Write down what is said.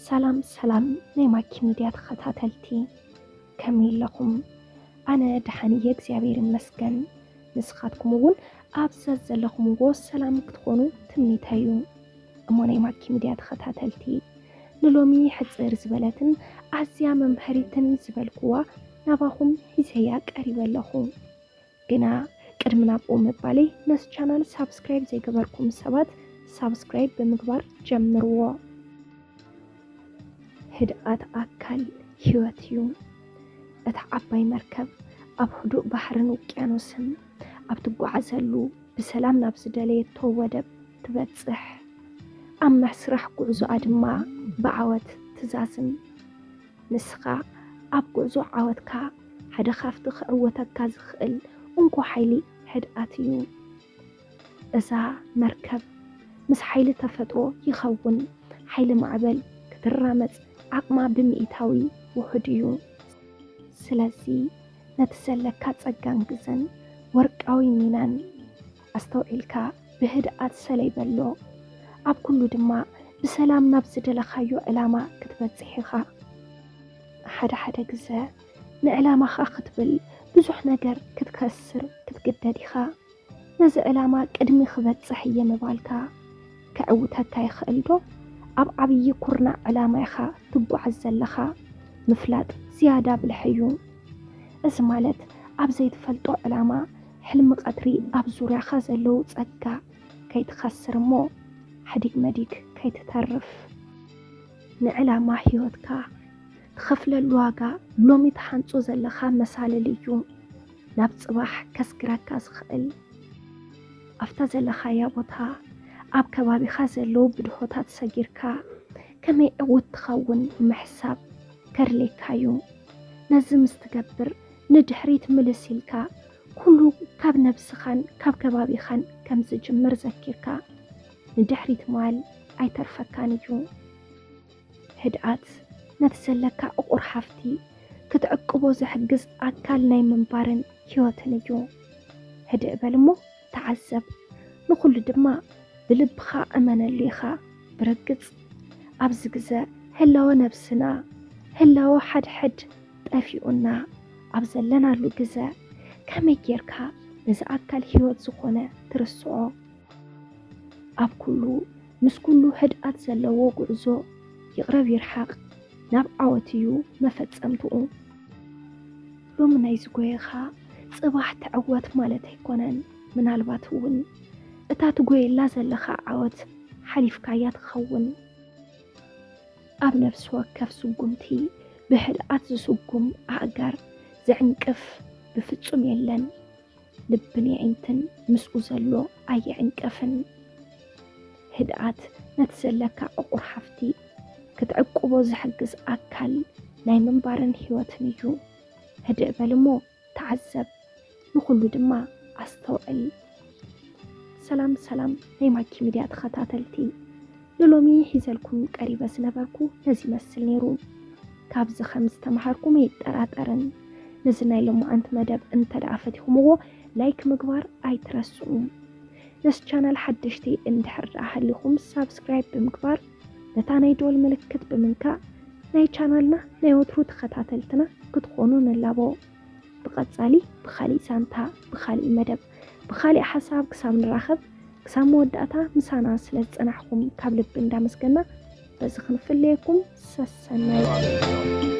ሰላም ሰላም ናይ ማኪ ሚድያ ተኸታተልቲ፣ ከመይ ኣለኹም? ኣነ ደሓን እየ እግዚኣብሔር ይመስገን። ንስኻትኩም እውን ኣብ ዘዘለኹምዎ ሰላም ክትኾኑ ትምኒተይ እዩ። እሞ ናይ ማኪ ሚድያ ተኸታተልቲ፣ ንሎሚ ሕፅር ዝበለትን ኣዝያ መምሃሪትን ዝበልኩዋ ናባኹም ሒዘያ ቀሪበ ኣለኹ። ግና ቅድሚ ናብኡ ምባለይ ነዚ ቻናል ሳብስክራይብ ዘይገበርኩም ሰባት ሳብስክራይብ ብምግባር ጀምርዎ። ህድኣት ኣካል ህይወት እዩ። እታ ዓባይ መርከብ ኣብ ህዱእ ባሕርን ውቅያኖስን ኣብ ትጓዓዘሉ ብሰላም ናብ ዝደለየቶ ወደብ ትበጽሕ። ኣብ መስራሕ ጉዕዞኣ ድማ ብዓወት ትዛዝም። ንስኻ ኣብ ጉዕዞ ዓወትካ ሓደ ካብቲ ክዕወተካ ዝኽእል እንኮ ሓይሊ ህድኣት እዩ። እዛ መርከብ ምስ ሓይሊ ተፈጥሮ ይኸውን ሓይሊ ማዕበል ክትራመጽ ዓቕማ ብምኢታዊ ውሑድ እዩ። ስለዚ ነቲ ዘለካ ጸጋን ግዘን ወርቃዊ ሚናን ኣስተውዒልካ ብህድኣት ሰለይ በሎ። ኣብ ኩሉ ድማ ብሰላም ናብ ዝደለኻዮ ዕላማ ክትበጽሕ ኢኻ። ሓደ ሓደ ግዘ ንዕላማኻ ክትብል ብዙሕ ነገር ክትከስር ክትግደድ ኢኻ። ነዚ ዕላማ ቅድሚ ክበጽሕ እየ ምባልካ ከዕውተካ ይኽእል ዶ? ኣብ ዓብዪ ኩርናዕ ዕላማ ኢኻ ትጓዓዝ ዘለኻ። ምፍላጥ ዝያዳ ብልሒ እዩ። እዚ ማለት ኣብ ዘይትፈልጦ ዕላማ፣ ሕልሚ ቀትሪ፣ ኣብ ዙርያኻ ዘለዉ ጸጋ ከይትኸስር እሞ ሓዲግ መዲግ ከይትተርፍ። ንዕላማ ህይወትካ ትኸፍለሉ ዋጋ ሎሚ ትሃንጾ ዘለኻ መሳልል እዩ ናብ ጽባሕ ከስግረካ ዝኽእል። ኣብታ ዘለኻያ ቦታ ኣብ ከባቢኻ ዘለዉ ብድሆታት ሰጊርካ ከመይ ዕዉት ትኸውን ንምሕሳብ ከድልየካ እዩ። ነዚ ምስ ትገብር ንድሕሪት ምልስ ኢልካ ኩሉ ካብ ነብስኻን ካብ ከባቢኻን ከም ዝጅምር ዘኪርካ ንድሕሪት ምባል ኣይተርፈካን እዩ። ህድኣት ነቲ ዘለካ ዕቑር ሃፍቲ ክትዕቅቦ ዝሕግዝ ኣካል ናይ ምንባርን ህይወትን እዩ። ህድእ በል እሞ ተዓዘብ፣ ንኹሉ ድማ ብልብኻ እመነሉ ኢኻ። ብርግጽ ኣብዚ ግዘ ህላወ ነብስና፣ ህላወ ሓድሕድ ጠፊኡና ኣብ ዘለናሉ ግዘ ከመይ ጌርካ ነዚ ኣካል ህይወት ዝኾነ ትርስዖ? ኣብ ኩሉ ምስ ኩሉ ህድኣት ዘለዎ ጉዕዞ ይቕረብ ይርሓቕ ናብ ዓወት እዩ መፈጸምትኡ። ሎሚ ናይ ዝጎየኻ ጽባሕ ትዕወት ማለት ኣይኮነን። ምናልባት እውን እታ ትጎየላ ዘለኻ ዓወት ሓሊፍካያ ትኸውን። ኣብ ነፍሲ ወከፍ ስጉምቲ ብህድኣት ዝስጉም ኣእጋር ዝዕንቅፍ ብፍጹም የለን። ልብን የዒንትን ምስኡ ዘሎ ኣይዕንቀፍን። ህድኣት ነቲ ዘለካ ዕቑር ሃፍቲ ክትዕቅቦ ዝሕግዝ ኣካል ናይ ምንባርን ህይወትን እዩ። ህድእ በል እሞ ተዓዘብ፣ ንኹሉ ድማ ኣስተውዕል። ሰላም ሰላም ናይ ማኪ ሚድያ ተኸታተልቲ፣ ንሎሚ ሒዘልኩም ቀሪበ ዝነበርኩ ነዚ ይመስል ነይሩ። ካብዚ ከም ዝተምሃርኩም ኣይጠራጠርን። ነዚ ናይ ሎማዓንቲ መደብ እንተ ደኣ ፈቲኹምዎ ላይክ ምግባር ኣይትረስዑ። ነዚ ቻናል ሓደሽቲ እንድሕር ደኣ ሃሊኹም ሳብስክራይብ ብምግባር ነታ ናይ ደወል ምልክት ብምንካእ ናይ ቻናልና ናይ ወትሩ ተኸታተልትና ክትኾኑ ንላቦ። ብቐጻሊ ብኻሊእ ዛንታ፣ ብኻሊእ መደብ፣ ብኻሊእ ሓሳብ ክሳብ ንራኸብ፣ ክሳብ መወዳእታ ምሳና ስለ ዝጸናሕኩም ካብ ልቢ እንዳመስገና በዚ ክንፍለየኩም ሰሰናዩ።